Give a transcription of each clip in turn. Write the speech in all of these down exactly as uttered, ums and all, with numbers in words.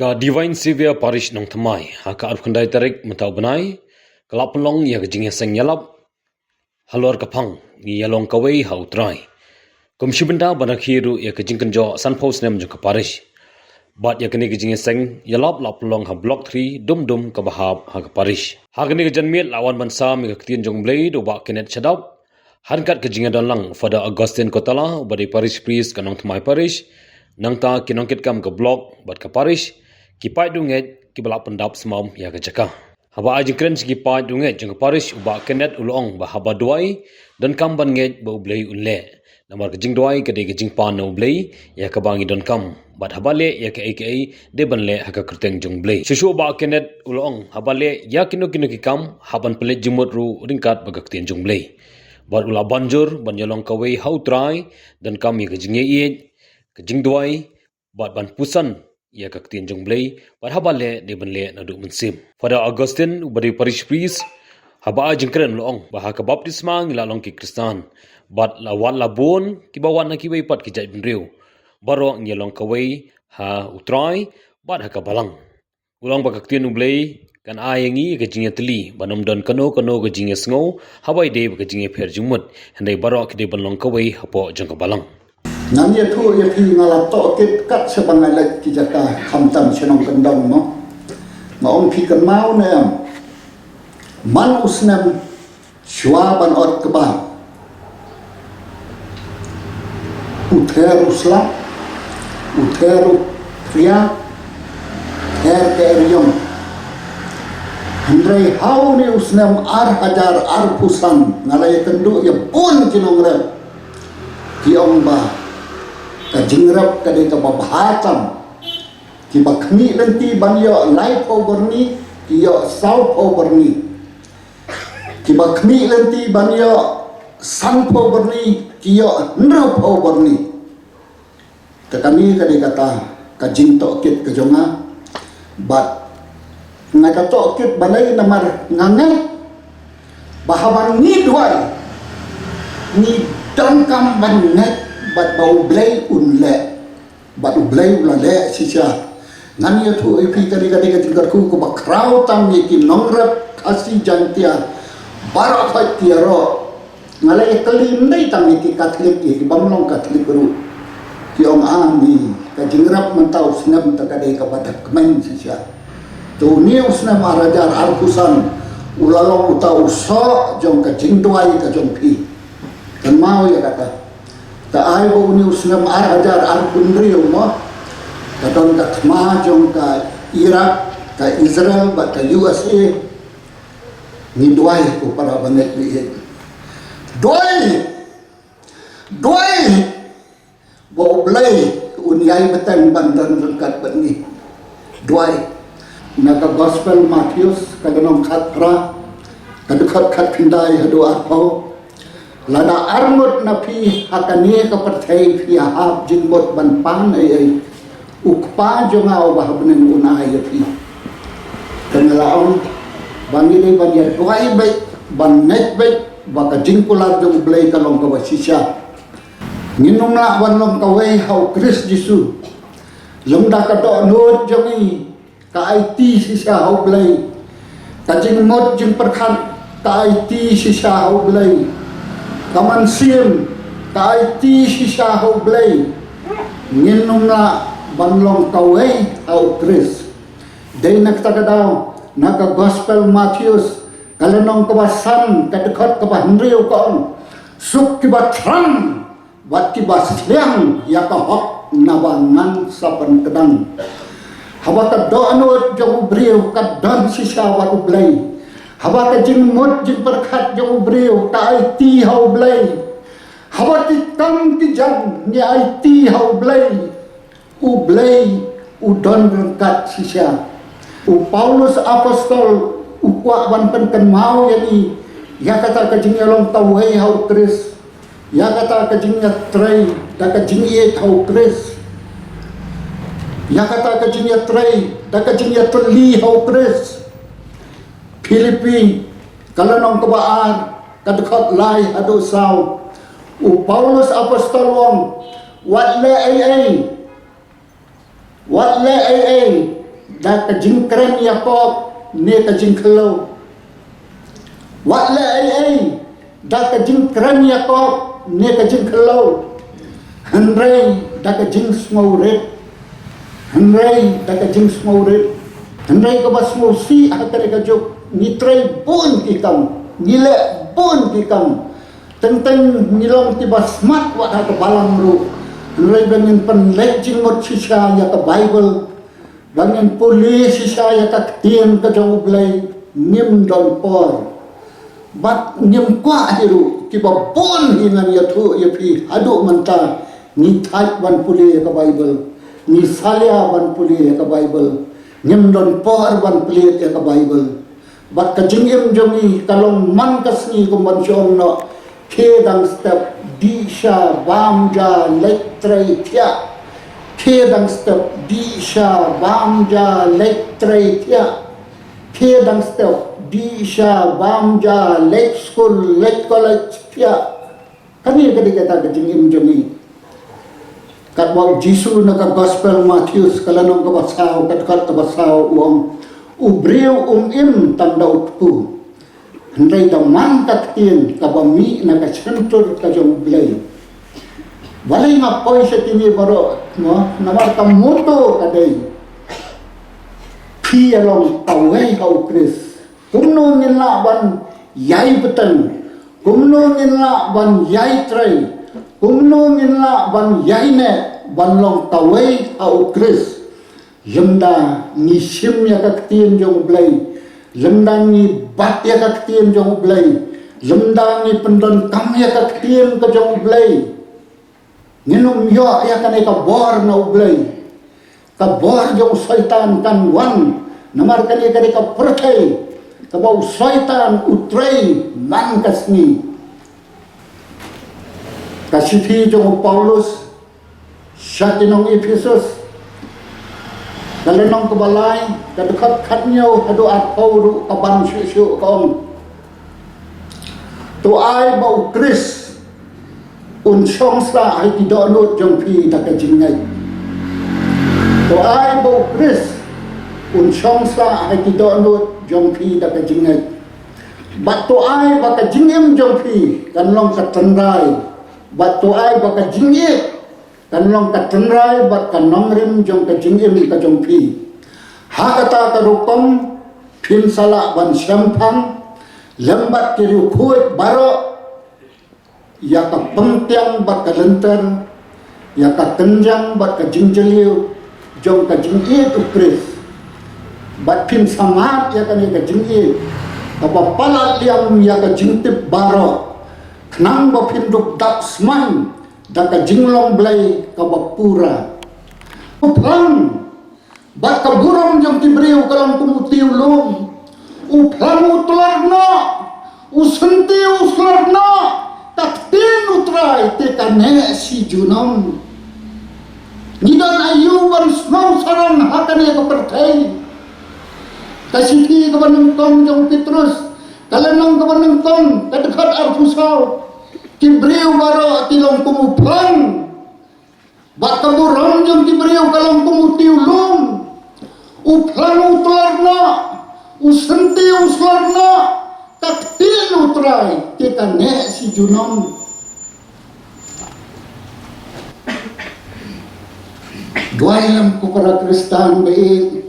Ka Divine Savior Parish Nongthymmai, ha ka arphew khyndai tarik mynta u bnai, ka la pynlong ïa ka jingïaseng ïalap halor ka phang Ngi Ïalong Kawei ha U Trai. Kum shi bynta ban rakhe ruh ïa ka jingkynjoh sanphew snem jong ka parish. Bad ïa kane ka jingïaseng ïalap la pynlong ha Block three, Dumdum, kaba hap ha ka parish. Ha kane ka janmiet la wan ban sam ïa ka ktien jong U Blei da u Bah Kenneth Shadap, ha ryngkat ka jingïadon lang Father Augustine Kotala, uba dei parish priest ka Nongthymmai Parish, nangta ki nongkitkam ka block bad ka parish, ki paid riewngeit kiba la pyndap smam ïa ka jaka. Haba ai jingkren sha ki paid riewngeit jong ka parish, u Bah Kenneth u la ong ba haba duwai, donkam ban ngeit ba U Blei un leh. Namar ka jingduwai ka dei ka jingpan na U Blei ïa kaba ngi donkam. Bad haba leh ïa kaei kaei, dei ban leh ha ka kyrteng jong U Blei. Shuh shuh u Bah Kenneth u la ong, haba leh ïa kino kino ki kam, hap ban pynleit jingmut ruh ryngkat bad ka ktien jong U Blei. Bad u la ban jur ban ïalong kawei ha U Trai, donkam ïa ka jingïaieit, ka jingduwai, bad ban puson ïa ka ktien jong U Blei, bad haba leh dei ban leh naduh mynsiem. Father Augustine, uba dei parish priest, haba ai jingkren u la ong ba ha ka baptisma ngi la long ki Khristan, bad la wat la bun kiba wan na kiwei pat ki jaitbynriew. Baroh ngi ïalong kawei ha U Trai bad ha ka balang. U la ong ba ka ktien U Blei kan ai ïa ngi ka jingïatylli ban ym don kano kano ka jingïasngew, haba ïadei bad ka jingïapher jingmut, hynrei baroh ki dei ban long kawei hapoh jong ka balang. Ngan ïathuh ïa phi, nga la tohkit kat shaba nga leit ki jaka khamtam shnong kyndong mo. Nga ong phi kynmaw ne em. Man u snem shuwa ban ot kba, u ther u sla, u ther u phria, ther ka eriong. Hynrei ha une u snem ar hajar arphew san, nga la ïakynduh ïa bun ki nongrep. Ki ong ba ka jingrep ka dei kaba bha tam. Kiba khmih lynti ban ïoh laiphew byrni, ki ïoh sawphew byrni. Kiba khmih lynti ban ïoh sanphew byrni, ki ïoh hynriewphew byrni. Te kane ka dei kata ka jingtohkit ka jong nga. Bad nga ka tohkit balei, namar nga ngeit ba haba ngi duwai, ngi donkam ban ngeit bad ba U Blei un leh. Bad U Blei u la leh shisha. Ngan ïathuh ïa phi, ka dei, ka dei ka jingkyrkhu kaba khraw tam ïa ki nongrep Khasi Jaiñtia baroh khoit ki ïaroh. Nga la ïakylli ym dei tang ïa ki Katholik, ïa ki bym long Katholik ruh. Ki ong, ah, ni ka jingrep mynta u snem te ka dei kaba da kmen shisha. Te une u snem ar hajar arphew san u la long uta u soh jong ka jingduwai ka jong phi. Kynmaw ïa kata. Te ai ba une u snem ar hajar arphew hynriew mo, ka don ka thma jong ka Iraq, ka Israel bad ka U S A. Ngi duwai ko para bangeit, ngi duwai. Duwai, duwai ba U Blei un ïai bteng ban don ryngkat bad ngi. Duwai. Na ka Gospel Mathaios, ka lynnong khatphra, ka dkhot khatkhyndai haduh arphew. Lada arngut na phi ha kane ka pyrthei phi ïahap jingmut ban pan ei ei, U Kpa jong nga uba ha bneng un ai ïa phi. Te nga la ong ba ngi dei ban ïa duwai beit, ban ngeit beit ba ka jingkular jong U Blei ka long kaba shisha. Ngin ym lah ban long kawei ha U Khrist Jisu. Lymda ka dohnud jong ngi ka aiti shisha ha U Blei. Ka jingmut jingpyrkhat ka aiti shisha ha U Blei. Ka mynsiem ka aiti shisha ha U Blei. Ngin ym lah ban long kawei ha U Khrist. Dei na kata ka daw, na ka Gospel Mathaios, ka lynnong kaba san, ka dkhot kaba hynriew ka ong, suk kiba thrang bad kiba sliang ïa ka hok, naba ngan sa pynkdang. Haba ka dohnud jong u briew ka don shisha bad U Blei, haba ka jingmut jingpyrkhat jong u briew ka aiti ha U Blei, haba ki kam ki jam ngi aiti ha U Blei, U Blei u don ryngkat shisha. U Paulus apostol u kwah ban pynkynmaw ïa ngi ïa kata ka jingïalong kawei ha U Khrist, ïa kata ka jingïatrei da ka jingïeit ha U Khrist, ïa kata ka jingïatrei da ka jingïatylli ha U Khrist. Philippi, ka lynnong kaba ar, ka dkhot lai haduh saw. U Paulus apostol u ong, wat leh ei ei, wat leh ei ei, da ka jingkren ïakob ne ka jingkhlem. Wat leh ei ei da ka jingkren ïakob ne ka jingkhlem, hynrei da ka jingsngewrit. Hynrei da ka jingsngewrit. Hynrei kaba sngewsih ha kane ka juk, ngi trei bun ki kam, ngi leh bun ki kam. Teng teng ngi long kiba smat wat ha ka balang ruh. Hynrei ba ngin pynleit jingmut shisha ïa ka Baibl, ba ngin pule shisha ïa ka ktien ka jong U Blei, ngim don por. Bad ngim kwah hi ruh, kiba bun hi ngan ïathuh ïa phi haduh mynta, ngi thait ban pule ïa ka Baibl, ngi salia ban pule ïa ka Baibl, ngim don por ban pule ïa ka Baibl. Bad ka jingim jong ngi ka long man ka sngi kum ban shu ong noh, khie dang step dih sha bam ja leit trei thiah. Khie dang step dih sha bam ja leit trei thiah. Khie dang step dih sha bam ja leit skul leit college thiah. Kane ka dei kata ka jingim jong ngi. Katba U Jisu na ka Gospel Mathaios ka lynnong kaba saw, ka dkhot kaba saw u ong, u briew um im tang da u kpu, hynrei da man ka ktien kaba mih na ka shyntur ka jong U Blei. Balei nga poi sha kine baroh, mo, namar ka motto ka dei, phi ïa long kawei ha U Khrist. Kumno ngin lah ban ïai bteng? Kumno ngin lah ban ïai trei? Kumno ngin lah ban ïai neh ban long kawei ha U Khrist? Lymda ngi shim ïa ka ktien jong U Blei, lymda ngi bat ïa ka ktien jong U Blei, lymda ngi pyndonkam ïa ka ktien ka jong U Blei, ngin ym ïoh ïa kane ka bor na U Blei. Ka bor jong u Soitan kan wan namar kane ka dei ka pyrthei kaba u Soitan u trei man ka sngi. Ka shithi jong u Paulus sha ki nong Ephesus, ka lynnong kaba lai, ka dkhot khathynñiew haduh arphew ruh ka ban shuh shuh, ka ong, to ai ba U Khrist un shong sah ha ki dohnud jong phi da ka jingngeit. To ai ba U Khrist un shong sah ha ki dohnud jong phi da ka jingngeit. Bad to ai ba ka jingim jong phi kan long ka tynrai. Bad to ai ba ka jingïeit kan long ka tynrai bad ka nongrim jong ka jingim ka jong phi. Ha kata ka rukom phin sa lah ban shemphang lem bad ki riewkhuid baroh ïa ka pyntiang bad ka lynter, ïa ka kynjang bad ka jingjylliew jong ka jingïeit U Khrist. Bad phin sa mad ïa kane ka jingïeit kaba palat liang ïa ka jingtip baroh, khnang ba phin dup dap sman da ka jinglong Blei kaba pura. U phlang bad ka burom jong ki briew ka long kum u tiew lum. U phlang u tlot noh, u syntiew u slot noh, ka ktien U Trai te ka neh shi junom. Ngi don aïu ban sngew sarong ha kane ka pyrthei? Ka shithi kaba nyngkong jong u Petrus, ka lynnong kaba nyngkong, ka dkhot arphew saw. Ki briew baroh ki long kum u phlang. Bad ka burom jong ki briew ka long kum u tiew lum. U phlang u tlot noh, u syntiew u slot noh, ka ktien U Trai te ka neh shi junom. Duwai lem ko para Khristan ba ïeit.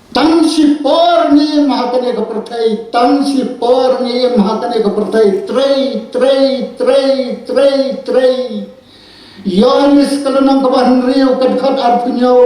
Tang shi por ngi im ha kane ka pyrthei, tang shi por ngi im ha kane ka pyrthei, trei, trei, trei, trei, trei. Ïoannis ka lynnong kaba hynriew ka dkhot arphew hynñiew.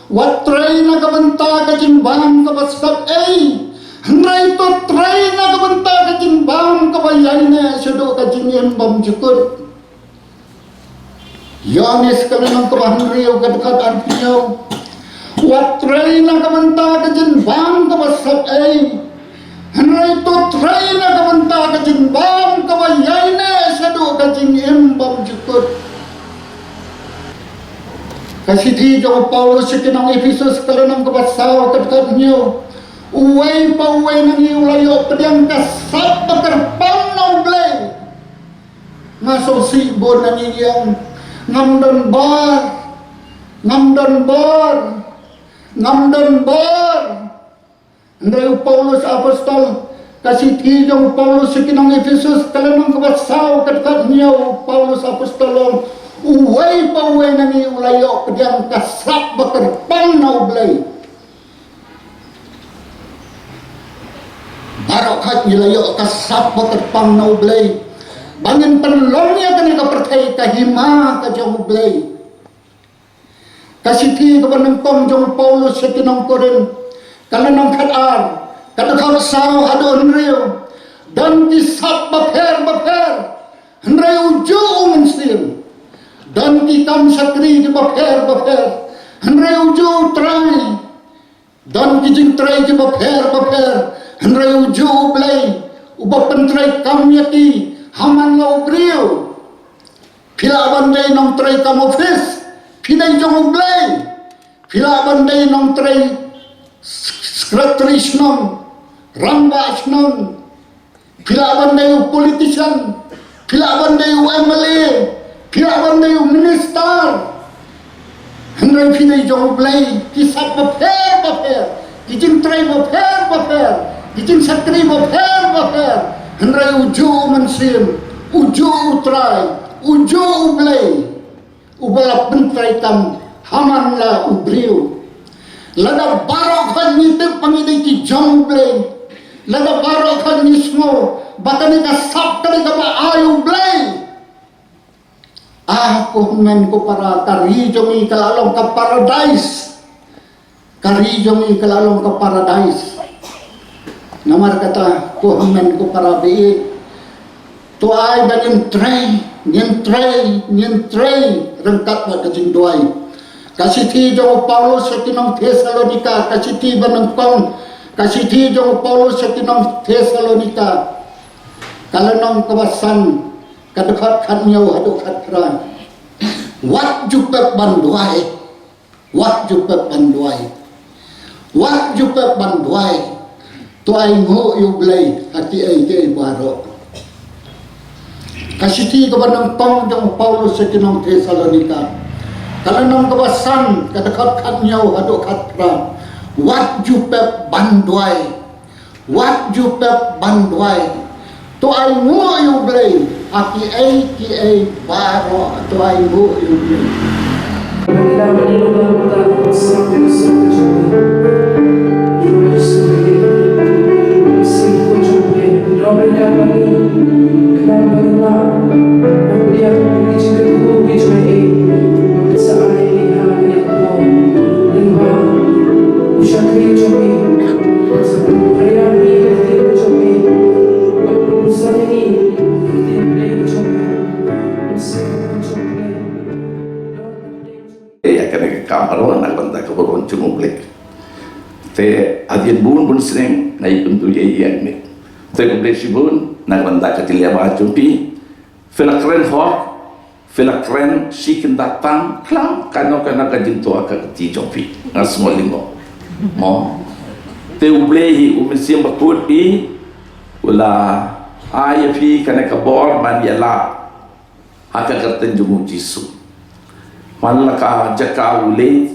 Wat trei na ka bynta ka jingbam kaba sep ei, hynrei to trei na ka bynta ka jingbam kaba ïaineh shaduh ka jingim bymjukut. Ïoannis ka lynnong kaba hynriew ka dkhot arphew hynñiew. Wat trei na ka bynta ka jingbam kaba sep ei, hynrei to trei na ka bynta ka jingbam kaba ïaineh shaduh ka jingim bymjukut. Ka shithi jong u Paulus sha ki nong Ephesus ka lynnong kaba saw ka dkhot hynñiew. Uwei pa uwei na ngi u la ïoh pdiang ka sap ba kyrpang na U Blei. Nga sngewsih bun na ngi ïa ngam don bor, ngam don bor. Ngam don bor. Hynrei u Paulus apostol, ka shithi jong u Paulus sha ki nong Ephesus, ka lynnong kaba saw, ka dkhot hynñiew, u Paulus apostol u ong, uwei pa uwei na ngi u la ïoh pdiang ka sap ba kyrpang na U Blei. Baroh khat ngi la ïoh ka sap ba kyrpang na U Blei, ba ngin pynlong ïa kane ka pyrthei ka hima ka jong U Blei. Ka shithi kaba nyngkong jong u Paulus sha ki nong Korinth, ka lynnong khatar, ka dkhot saw haduh hynriew. Don ki sap bapher bapher, hynrei ujuh u Mynsiem. Don ki kam shakri ki bapher bapher, hynrei ujuh U Trai. Don ki jingtrei ki bapher bapher, hynrei ujuh U Blei, uba pyntreikam ïa ki ha man la u briew. Phi lah ban dei nongtrei kam office, phi dei jong U Blei. Phi lah ban dei nongtrei s-, secretary shnong, rangbah shnong. Phi lah ban dei u politician, phi lah ban dei u M L A, phi lah ban dei u minister. Hynrei phi dei jong U Blei, ki sap bapher bapher, ki jingtrei bapher bapher, ki jingshakri bapher bapher. Hynrei ujuh u Mynsiem, ujuh U Trai, ujuh U Blei, uba la pyntreikam ha man la u briew. Lada baroh khat ngi tip ba ngi dei ki jong U Blei, lada baroh khat ngi sngew ba kane ka sap ka dei kaba ai U Blei, ah, ko hynmen ko para, ka ri jong ngi ka la long ka paradise. Ka ri jong ngi ka la long ka paradise. Namar kata, ko hynmen ko para, bad to ai ba ngin trei, ngin trei, ngin trei ryngkat bad ka jingduwai. Ka shithi jong u Paulus sha ki nong Thessalonika, ka shithi ba nyngkong, ka shithi jong u Paulus sha ki nong Thessalonika, ka lynnong kaba san, ka dkhot khathynñiew haduh khatphra. Wat ju pep ban duwai. Wat ju pep ban duwai. Wat ju pep ban duwai. To ainguh ïa U Blei ha kiei kiei baroh. Ka shithi kaba nyngkong jong u Paulus sha ki nong Thessalonika, ka lynnong kaba san, ka dkhot khathynñiew haduh khatphra. Wat ju pep ban duwai. Wat ju pep ban duwai. To ainguh ïa U Blei ha kiei kiei baroh, to ainguh ïa U Blei. Ïa kane ka kam haduh na ka bynta ka burom jong U Blei. Te hadien bun bun snem nga ïakynduh ïa ïa met. Te khublei shibun na ka bynta ka jingïaid bad jong phi. Phi la kren hok, phi la kren shi kynda tam, khlem kano kano ka jingthoh ha ka kti jong phi. Nga sngew lyngngoh. Mo. Te U Blei hi u Mynsiem Bakhuid hi u la ai ïa phi kane ka bor ban ïalap ha ka kyrteng jong u Jisu. Man la ka jaka u leit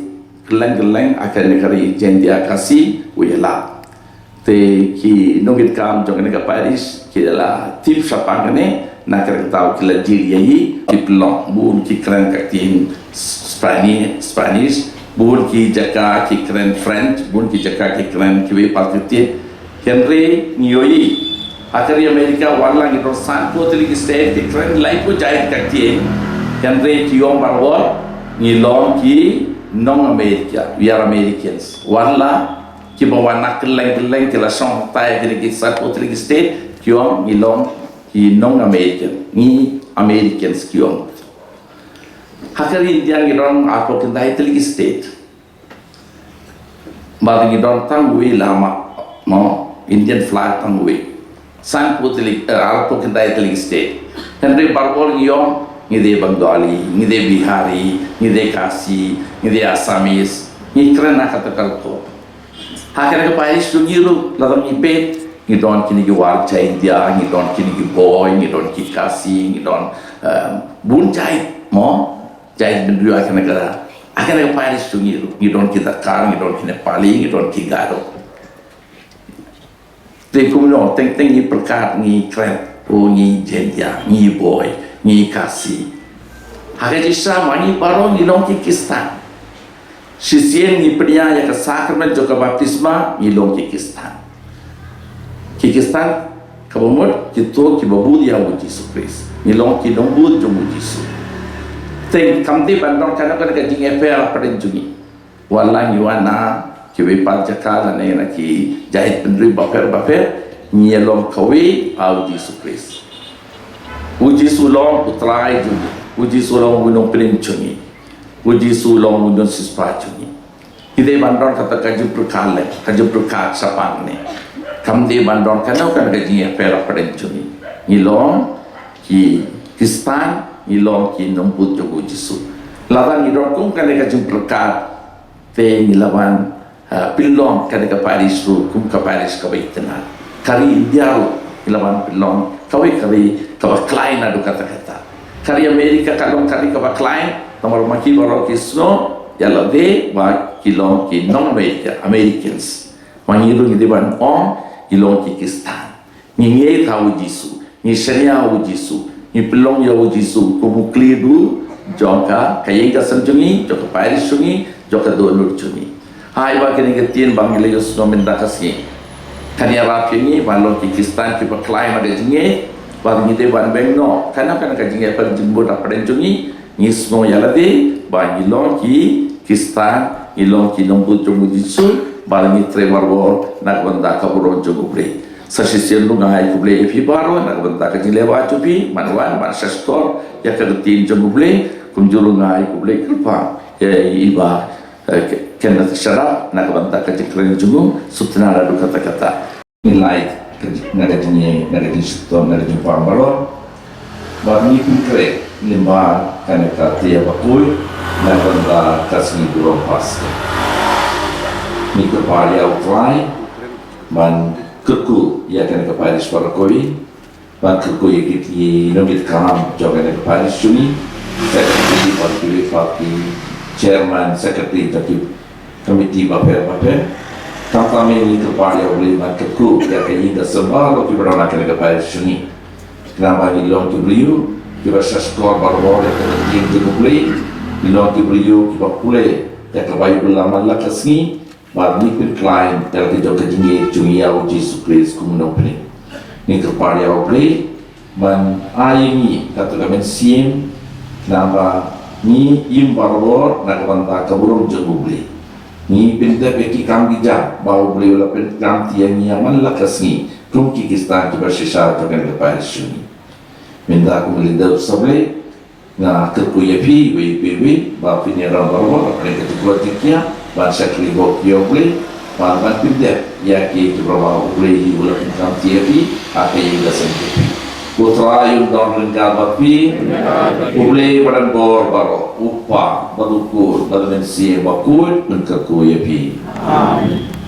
kylleng kylleng ha kane ka ri Jaintia Khasi u ïalap. Te ki nongkitkam jong kane ka parish ki la tip shaphang kane, na ka daw ki la jia ïa hi, ki pynlong bun ki kren ka ktien Spani-, Spanish, bun ki jaka ki kren French, bun ki jaka ki kren kiwei pat ki ktien. Hynrei ngi ïohi ha ka ri America, wat la ngi don sanphew tylli ki state ki kren laiphew jait ka ktien, hynrei ki ong baroh ngi long ki nong America, we are Americans. Wat la kiba wan na kylleng kylleng ki la shong tai ha kine ki sanphew tylli ki state, ki ong ngi long ki nong American, ngi Americans ki ong. Ha ka ri India ngi don arphew khyndai tylli ki state. Bad ngi don tang uwei lama, mo, Indian flag tang uwei. Sanphew tylli, eh, arphew khyndai tylli ki state. Hynrei baroh ngi ong ngi dei Bengali, ngi dei Bihari, ngi dei Khasi, ngi dei Assamese, ngi kren na kata ka rukom. Ha kane ka parish jong ngi ruh, lada ngi peit, ngi don kine ki war Jaintia, ngi don kine ki Bhoi, ngi don ki Khasi, ngi don, eh, bun jait, mo, jait bynriew ha kane ka Ha kane ka parish jong ngi ruh, ngi don ki Dharkar, ngi don ki Nepali, ngi don ki Garo. Te kumno, teng teng ngi pyrkhat, ngi kren, o ngi Jaintia, ngi Bhoi, ngi Khasi. Ha ka jingshisha ma ngi baroh ngi long ki Khristan. Shisien ngi pynïaid ïa ka sakrament jong ka baptisma, ngi long ki Khristan. Ki Khristan, kaba mut, kito kiba bud ïa u Jisu Khrist. Ngi long ki nongbud jong u Jisu. Te kam dei ban don kano kano ka jingïapher hapdeng jong ngi. Wat la ngi wan na kiwei pat jaka lane na ki jaitbynriew bapher bapher, ngi ïalong kawei ha u Jisu Khrist. U Jisu long u Trai jong ngi. U Jisu long u nongpynim jong ngi. U Jisu long u nongsiewspah jong ngi. Ngi dei ban don kata ka jingpyrkhat lem, ka jingpyrkhat shaphang ne. Kam dei ban don kano kano ka jingïapher hapdeng jong ngi. Ngi long ki Khristan, ngi long ki nongbud jong u Jisu. Lada ngi don kum kane ka jingpyrkhat, te ngi la wan, ah, pynlong kane ka parish ruh kum ka parish kaba itynnad. Ka ri India ruh ngi la wan pynlong kawei ka ri kaba khlaiñ naduh katta katta. Ka ri America ka long ka ri kaba khlaiñ, namar ma ki baroh ki sngew ïa lade ba ki long ki nong America, Americans. Ma ngi ruh ngi dei ban ong ngi long ki Khristan. Ngi ngeit ha u Jisu, ngi shaniah ha u Jisu, ngi pynlong ïa u Jisu kum u khlieh jong ka, ka ïing ka sem jong ngi, jong ka parish jong ngi, jong ka dohnud jong ngi. Haba kine ki ktien ba ngi la ïohsngew mynta ka sngi kan ïarap ïa ngi ban long ki Khristan kiba khlaiñ na ka jingngeit, ba ngi dei ban beng noh kano kano ka jingïapher jingbud hapdeng jong ngi, ngi sngew ïa lade ba ngi long ki Khristan, ngi long ki nongbud jong u Jisu, ba ngi trei barabor na ka bynta ka burom jong u Blei. Sa shisien ruh nga ai khublei ïa phi baroh na ka bynta ka jingleh jong phi, ban wan ban sngap ïa ka ktien jong u Blei, kumjuh ruh nga ai khublei kyrpang ïa i Bah, eh, Kenneth Shadrack na ka bynta ka jingkren jong u, sngewtynnad haduh katta katta. Ngi la ïa ka jing, na ka jing, na ka jingshitom, na ka jingpang baroh. Bad ngi pynkhreh lyngba kane ka tiar bakhuid na ka bynta ka sngi burom Paskha. Ngi kyrpad ïa u Trai ban kyrkhu ïa kane ka parish baroh kawei, ban kyrkhu ïa kito ki nongmihkhmat jong kane ka parish jong ngi, secretary, bad ki chairman, secretary jong ki committee bapher bapher. Khamtam ngi kyrpad ïa u Blei ban kyrkhu ïa ka ïing ka sem baroh kiba don ha kane ka parish jong ngi. Khnang ba ngi long ki briew kiba shahshkor barabor ïa ka ktien jong u Blei. Ngi long ki briew kiba pule ïa ka Baibl man la ka sngi, bad ngi pynkhlaiñ ïa ka jong ka jingngeit jong ngi ïa u Jisu Khrist kum u Nongpynim. Ngi kyrpad ïa u Blei ban ai ïa ngi katto ka mynsiem, khnang ba ngi im barabor na ka bynta ka burom jong u Blei. Ngi pyndep ïa ki kam ki jam ba u Blei u la pynskhem ïa ngi man la ka sngi kum ki Khristan kiba shisha jong kane ka parish jong ngi. Mynta kum u leader u Blei, nga kyrkhu ïa phi iwei pa iwei ba phin ïalam barabor ha ka jingkhuid jingkhiah ban shakri bor ïa u Blei, ban, ban pyndep ïa ki, ki briew ba u Blei u la pynskhem ïa phi ha ka ïing ka sem jong phi. U Trai un don ryngkat bad phi. U Blei ba don bor baroh, u Kpa bad u Khun bad u Mynsiem Bakhuid un kyrkhu ïa phi. Amen.